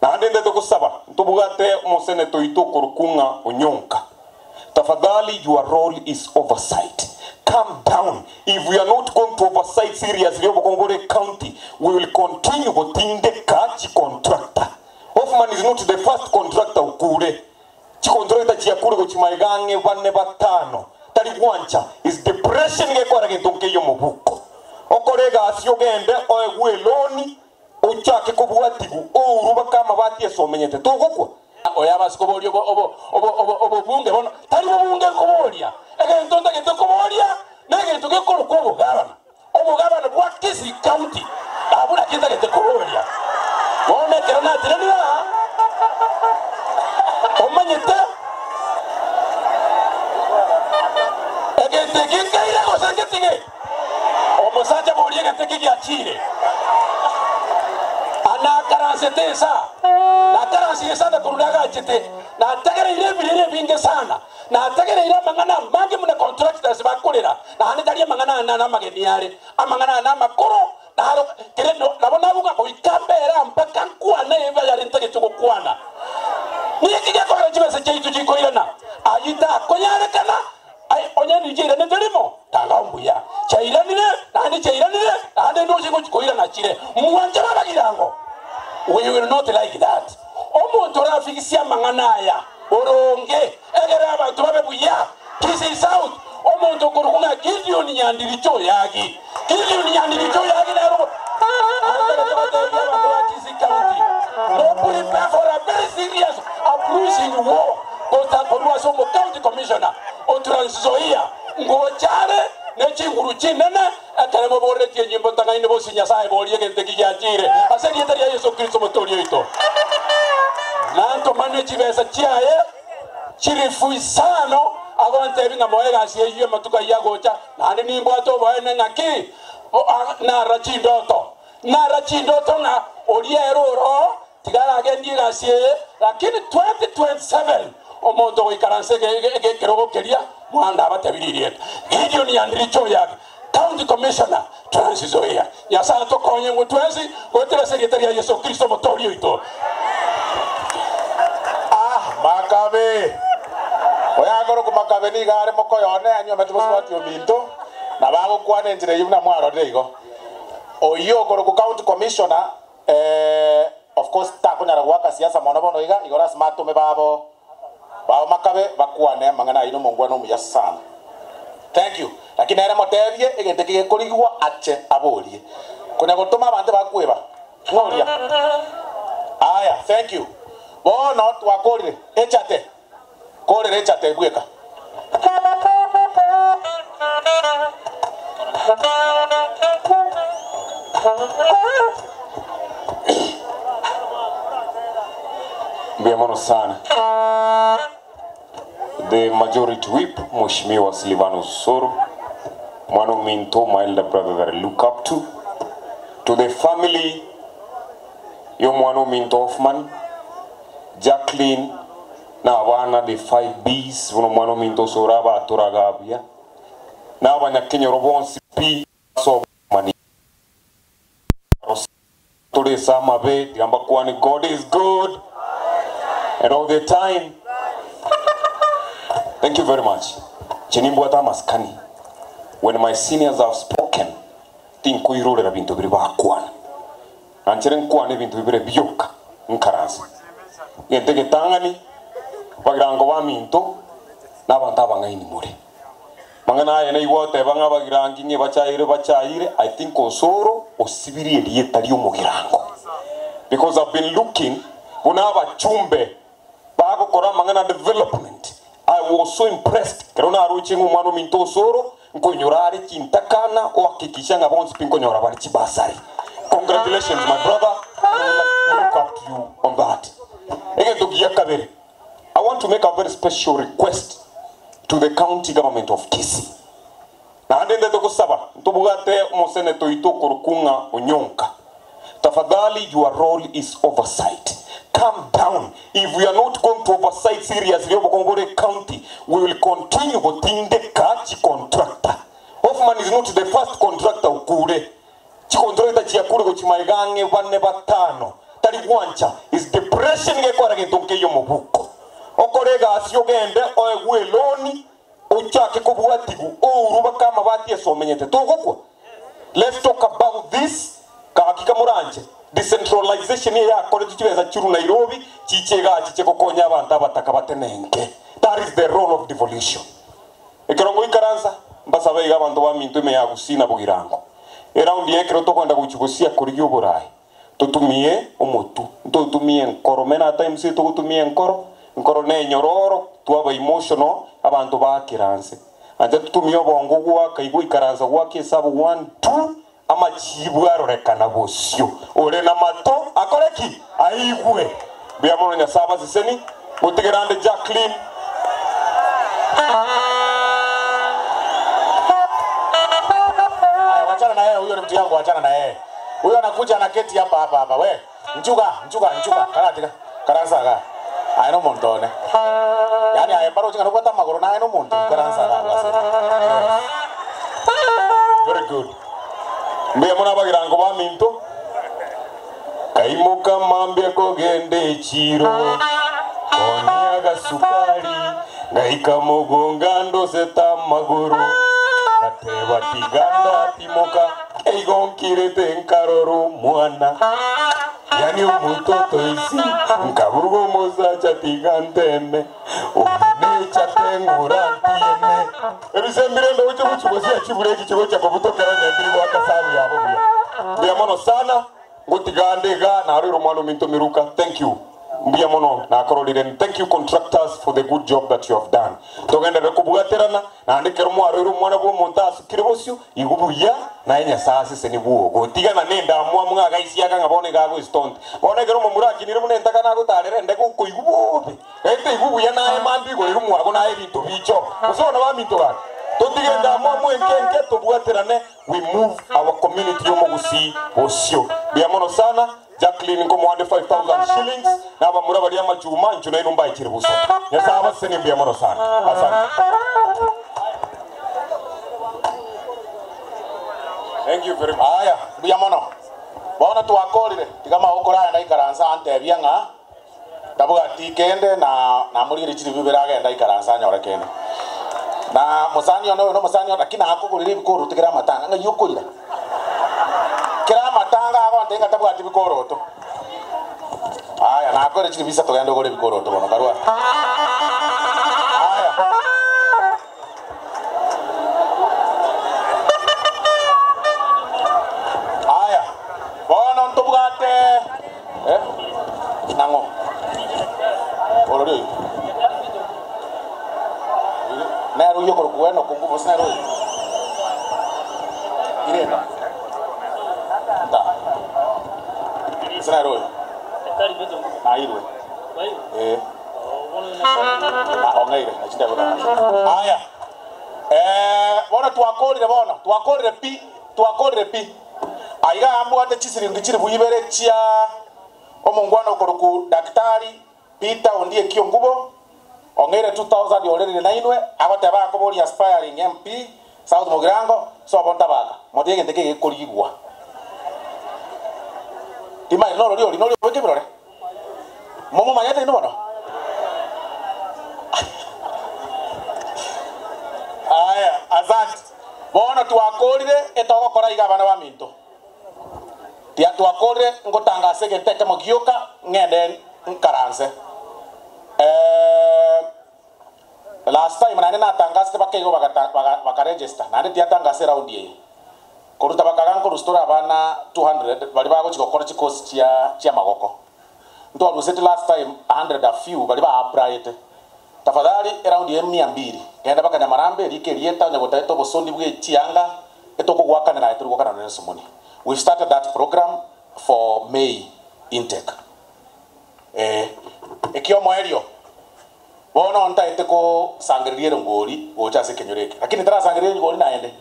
Naende ntete gosaba ntobwate omoseneto oito okorokwa ng'a Onyonka. Tafadhali your role is oversight. Calm down. If we are not going to oversight seriously obokong'u bore ecounty, we will continue gotindeka chicontractor. Hoffman is not the first contractor okure. Chicontractor chiakure gochia magega ang'e bane batano. Tari gwancha is depression gekora gento nkeiyo mobuko. Okore egasi ogende oegwe eloni Ochake kobwatigwa ourwe baka amabati ase omenyete, togokwa. Oyo abase koboria obobunge bono, tari bobunge nkoboria, egento ntagete koboria negento gekorokwa obogabana, obogabana bwa Kisii County, abwo naki ntagete koboria. Bono ekero natenenire aa, omanyete egento eke nkeire gose ngetige? Omosacha boria egete ki giachiire, anakaransete ensa, nakaransire esanda korwa nagachete, nategereire ebirero ebinge sana, nategereire amang'ana amange buna contractors bakorera, naende tari amang'ana ane namageni are, amang'ana aya namakoro, naro kere nabo naboka goika mbere aa mpaka nkwane ebe ayare ntagete gokwana. Ninki gekogera chibesa chiaito chikoirana? Ayio takonyarekana. Aye onye nichairanete rimo, tanga mbuya. Chairanire, naende chairanire, naende ndoche gochia koirana chire. Mwanche babagirango? We will not like that. Omonto orafigisie amang'ana aya boronge, egere abanto babe buya. Kisii South, omonto okorokwa ng'a Gideon Nyandiricho Oyagi. Gideon Nyandiricho Oyagi nere obo Antagete gotebia abanto ba Kisii County, mo prepare for a very serious uprooting war gocha korwa ase omo county commissioner o Trans Nzoia ngocha are ne chinguru chinene ekere moboretie enyimbo ntang'aini bonsi Nyasae borie egento eki giachire ase erieta ria Yeso Kristo omotoori oito. Nantomane chibesa chiaye chilifu isano agontebia ng'a moe egasi eyio amatuko ayio agocha, naende nimbwate oboene ng'aki narora chindoto, narora chindoto ng'a oria ere oroo Tiga aragendie egasi eye, lakini 2027 omonto ogoikaransa ekerogo keria mwanda abatebirie erieta Gideon Nyandiricho Oyagi, County Commissioner, Trans Nzoia. Nyasae atokonye ng'o twensi goetera ase erieta ria Yeso Kristo omotoori oito. Ah, Makabe! Oyakorokwa Makabe nigo are mokoyo one, anyuomete mosubati ominto, na bagokwana enchera eyio buna mwarorire igo. Oyio okorokwa County Commissioner Eeh of course takonyara goaka siasa mono bono iga igoro ase matome babo bao makabe bakwane amang'ana ayio nomongwana omuya sana. Thank you. Lakini nere motebie egento eke gekorigwa ache aborie. Konya gotoma abanto bakweba ng'a oria. Aya thank you. Bono twakorire echate. Korera echate bweka. Mbuya mono sana. The majority whip Mheshimiwa Silvanus Osoro, mwana ominto, my elder brother that I look up to, to the family y'omwana ominto Hoffman, Jacqueline, na abana the five Bs, buna omwana ominto Osoro abatoraga buya, na abanyakenyoro bonsi pi ase obomani tore ase amabe, tiga mbakwane God is good and all the time. Thank you very much. Inche nimbwate amasikani when my seniors have spoken tinkoirorera binto biria bakwana. Nanchere nkwane ebinto bibere bioka nkaranse. Egento egetang'ani, abagirango baminto na abanto abang'aini more. Mang'ana aya naigwa goteba ng'a abagirangi ng'e bachaire bachaire, I think Osoro osibirie erieta ri'omogirango. Because I've been looking buna abachumbe bagokora amang'ana development, I was so impressed ekero naroche ng'a omwana ominto Osoro nkoinyora are chintakana ohakikisha ng'a bonsi pi nkonyora bare chibasari. Congratulations my brother and I look up to you on that. Egento gia kabere, I want to make a very special request to the county government of Kisii. Naende ntete gosaba ntobwate omoseneto oito okorokwa ng'a Onyonka. Tafadhali your role is oversight. Calm down. If we are not going to oversight seriously obokong'u bore ecounty, we will continue gotindeka chicontractor. Hoffman is not the first contractor okure. Chicontractor chiakure gochia magega ang'e bane batano. Tari gwancha is depression gekora gento nkeiyo omobuko. Okore egasi ogende oegwe eloni ochake kobwatigu ouru baka amabati ase omenyete togokwa. Let's talk about this gaki kamoranche decentralization eye yakoretwe chibesa chiru Nairobi chiche igaa chiche gokonya abanto abataka batenenke. That is the role of devolution. Ekero ngoikaransa mbasabe iga abanto baminto ime ya Gusii na Bogirango. Eraundi eye ekero tokogenda gochia gosia korigia oboraai Totumie omotu, ntotumie enkoro. Many a times etogotumia enkoro, enkoro nenyororo, twaba emotional, abanto bakira nse. Ancha totumie obongo goaka igo ikaransa goaka esabu one two, amachibu arorekana bosio. Ore namato akore ki? Aigwe. Mbuya mono Nyasae abaseseni. Gotigera ande Jacqueline. Aya, wachana na yeye huyo ni mtu yangu, wachana na yeye. Huyo anakuja anaketi hapa hapa hapa. We, nchuga, nchuga, nchuga. Karatika. Karansa ga. Aye no muntu one. Yaani aye mbaro chinga nobwate amagoro naye no muntu. Karansa ga bwase. Very good. Mbuya mono abagirango baminto. Kaimoka mambia kogenda echiro, koonia agasukari, ngaika mogonga ndosete amagoro, ngateba tiga ndatimoka, eigo nkirete nkarora omwana, yaani omototo isi, nkabuga omosacha tiga nteme, oyo nechate ng'ora ntieme. Ebisembi rende oche gochia gosia chibureki chigocha kobutokera onye mbiri goaka sabu yabo buya. Mbuya mono sana. Ngotiga nde iga naroire omwana ominto Miruka thank you mbuya mono nakororire thank you contractors for the good job that you have done togenderere kobwaterana naende ekero mwaroire omwana bwa omonto asukire bosio igo buya naye Nyasaye aseseni bwogo gotigana ne endamwamu ng'a agaisiaka ng'a bono iga agoestonte bono ekero omomura akinire buna entakana agotarera ende gokoigwa bobe Gento igwe buya naye mambia igoro mwago naye ebinto biicho. Gose bono baminto gaki, totige endamwamu enke enke tobwaterane we move our community y'omogusii bosio. Mbuya mono sana Jacqueline nkomoande 5000 shillings na abamura baria amachuma inchu nainwe mbae chiribu isato. Nyasaye abasesenie mbuya mono sana. Asante. Thank you very much. Aya, mbuya mono. Bono twakorire, tiga amagokoro aya ndaikaranse antebia ng'a Tabwati kende, na namorigererie chiribu ibere agende aikaranse anyore kende. Na mosani one oyo nomosani one, lakini nakogorera ebikoroto kera amatanga, ng'ai okoira? Kera amatanga agontebia ng'a tabwati bikoroto. Aya, nakoire chiribu isato genda ogore ebikoroto bono, karua. Aya. Aya, bono ntobwate eh, nang'o orori oyo nere oyio okorokwa Enoku gose nere oyo Irena nta gose nere oyo nairwe eh. Na ong'eire, na chindebe na Aya. Eh, bono twakorire bono, twakorire pi, twakorire pi. Aiga mbwate chisiringi chilifu ibere chia omongwana okorokwa Daktari Peter Ondieki Ongubo, ong'eire 2000 orerire nainwe, agoteba akoboria aspiring MP South Mugirango, sobo ntabaka. Motiga egento eke gekorigwa. Timanyeti norori ori nori obeke ebirore. Momomanyete inwe bono? Aya, asante. Bono twakorire etogokora iga abana baminto. Tia twakorire ngotangasa egento ekemo gioka ng'ende nkaranse. Eh, last time naende natangasete bakeigo bagata baga bakaregister naende tiatangasa eround eye. Koruta bakaga nkorustora abana 200 baria bagochia gokora chikosi chia chiamagoko. Ntwaruseti last time 100 a few baria ba applyete. Tafadhali eround eye mia mbili. Genda baka Nyamarambe rika erieta onye gotaete obosoni bwe chianga etokogoakanera aye tori goakana nonye nesomoni. We've started that program for May intake. Ee. Ekiomoerio. Bono ntaete kosangereria erongori gocha ase ekenyoro eke, lakini ntarasangereria erongori naende.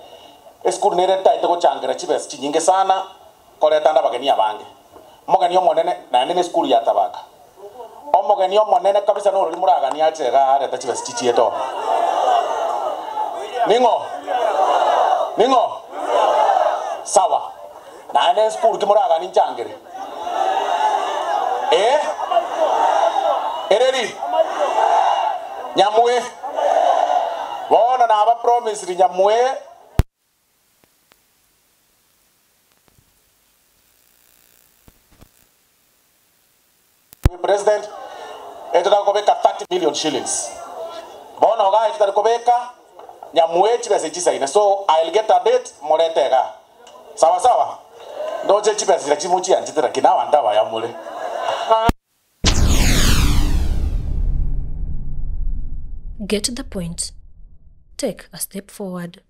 Esukuru nere ntaete gochangera chibesa chinyinge sana koreta ande abageni abange. Omogeni omonene naende nesukuru ya Tabaka. Omogeni omonene kabisa norori moraganie ache igaa arete chibesa chichiete oo. Ning'o? Ning'o? Sawa. Naende esukuru ki moraganie nchangere? Eh? Ereri? Nyamue. Bono naba promisiri Nyamue. President, etotaka kobeka 30 million shillings. Bono iga etotari kobeka Nyamue chibesa chisaine. So I'll get a date morete iga. Sawa sawa? Ndoche chibesa chiria chimochianchete lakini abanto abaya more. Get the point. Take a step forward.